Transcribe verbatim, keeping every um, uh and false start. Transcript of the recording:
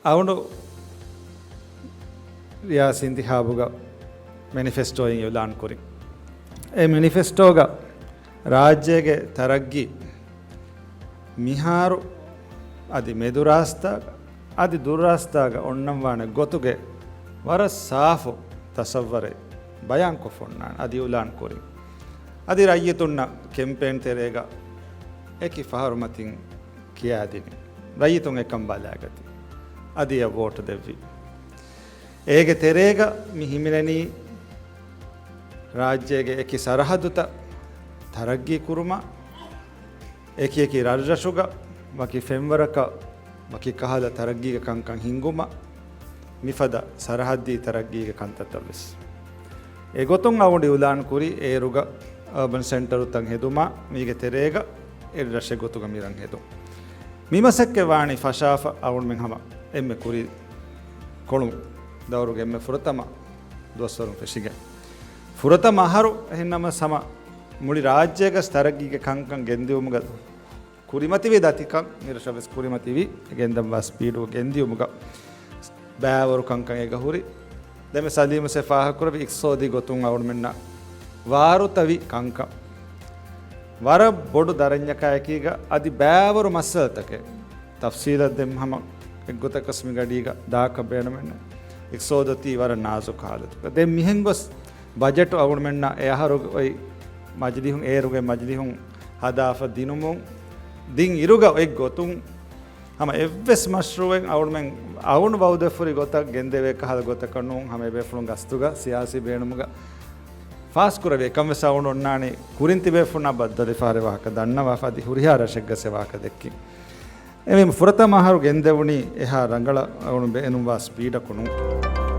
އަޅުގަނޑު ރިޔާސީ އިންތިޚާބުގަ މެނިފެސްޓޯއިން އިއުލާން ކުރި. އެ މެނިފެސްޓޯގަ ރާއްޖޭގެ ތަރައްގީ މިހާރު އަދި މެދު ރާސްތާގަ އަދި ދުރު ރާސްތާގަ އޮންނަންވާނެ ގޮތުގެ ވަރަށް ސާފު ތަސައްވަރެއް ބަޔާންކޮށްފަ އޮންނާނެ އަދި އިއުލާން ކުރި. އަދި ރައްޔިތުންނަށް ކެމްޕޭން ތެރޭގަ އެކި ފަހަރު މަތިން ކިޔާދިނި. ރައްޔިތުން އެކަން ބަލާގަތީ. އަދި އެ ވޯޓު ދެއްވި. އޭގެ ތެރޭގަ މި ހިމެނެނީ ރާއްޖޭގެ އެކި ސަރަހައްދުތައް ތަރައްގީ ކުރުމަށް، އެކި އެކި ރަށްރަށުގަ ވަކި ފެންވަރަކަށް ވަކި ކަހަލަ ތަރައްގީގެ ކަންކަން ހިންގުމަށް، މިފަދަ ސަރަހައްދީ ތަރައްގީގެ ކަންތައްތައް ވެސް. އެގޮތުން އަޅުގަނޑު އިއުލާން ކުރި އޭރުގަ އާބަން ސެންޓަރުތައް ހެދުމާ، މީގެ ތެރޭގަ އެއް ރަށެއް ގޮތުގަ މި ރަށް ހެދުން. މި މަސައްކަތް ވާނީ ފަށާފަ އަޅުގަނޑުމެން ހަމަ އެންމެ ކުރި ކޮޅު ދައުރުގެ އެންމެ ފުރަތަމަ ދުވަސްވަރުން ފެށިގެން. ފުރަތަމަ އަހަރު އެހެންނަމަވެސް ހަމަ މުޅި ރާއްޖޭގަސް ތަރައްގީގެ ކަންކަން ގެންދިއުމުގަ ކުރިމަތިވި ދަތިކަން މިރަށަށް ވެސް ކުރިމަތިވި ގެންދަންވާ ސްޕީޑު ގެންދިއުމުގަ ބައިވަރު ކަންކަން އެގަހުރި. ދެން ސަލީމް ވެސް ފާހަގަކުރެއްވި އިޤްތިޞާދީ ގޮތުން އަޅުގަނޑުމެންނަށް ވާރުތަވި ކަންކަން. ވަރަށް ބޮޑު ދަރަންޏަކާއެކީގަ އަދި ބައިވަރު މައްސަލަތަކެއް ތަފްސީލަށް ދެން ހަމަ އެއްގޮތަކަސް މި ގަޑީގަ ދާކަށް ބޭނުމެއްނެ. އިޤްތިޞާދު އޮތީ ވަރަށް ނާޒުކު ހާލަތުގަ. ދެން މިހެން ގޮސް ބަޖެޓު އަޅުގަނޑުމެންނަށް އެ އަހަރު އޮތް މަޖިލީހުން އޭރުގެ މަޖިލީހުން ހަދާފަ ދިނުމުން ދިން އިރުގަ އޮތް ގޮތުން ހަމަ އެއްވެސް މަޝްރޫއެއް އަޅުމެން އަޅުން ވައުދެއްފުރި ގޮތަށް ގެންދެވޭ ކަހަލަ ގޮތަކަށް ނޫން، ހަމަ އެބޭފުޅުން ގަސްތުގަ ސިޔާސީ ބޭނުމުގަ ފާސްކުރެވޭ ކަން ވެސް އަޅުން އޮންނާނީ ކުރިން ތިބޭފުޅުންނާ ބައްދަލުވެފަ ހުރިހާ ރަށެއްގަ ސެވާކަ ދެއްކިން. އެމީ ފުރަތަމަ އަހަރު ގެންދެވުނީ އެހާ ރަނގަޅަށް އަޅުން ބޭނުންވާ ސްޕީޑަކު ނޫން.